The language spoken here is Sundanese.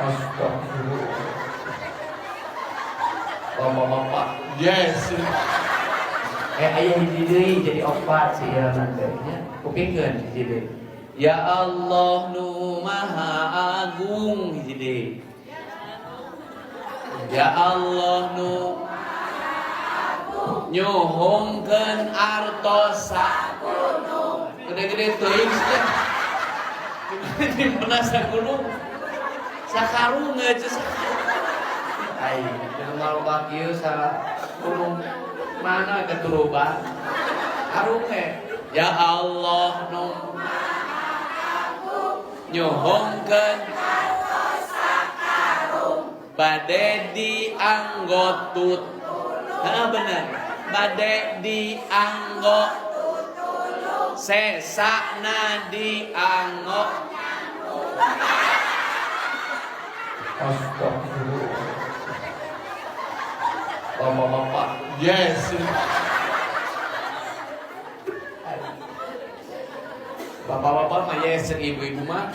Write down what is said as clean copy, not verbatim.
Astagfirullah. Bapak-bapak, yes. Eh, aya hiji deui, jadi opat si ieu teh nya. Kupingkeun hiji deui. Ya Allah nu Maha Agung, hiji deui. Ya Allah nu nyuhunkeun artos sagunung. Gede-gede teuing teh. Nyimpenna sagunung. Sakarung aja sakarung. Ai, jelema loba kieu sa gunung mana keturuban. Karung ge. Ya Allah nu nyuhunkeun bade dianggo tut. Heeh, bener. Bade dianggo sesana dianggo. Astagfirullah. Bapak-bapak, yes. Bapak-bapak mah yes, ibu-ibu mah.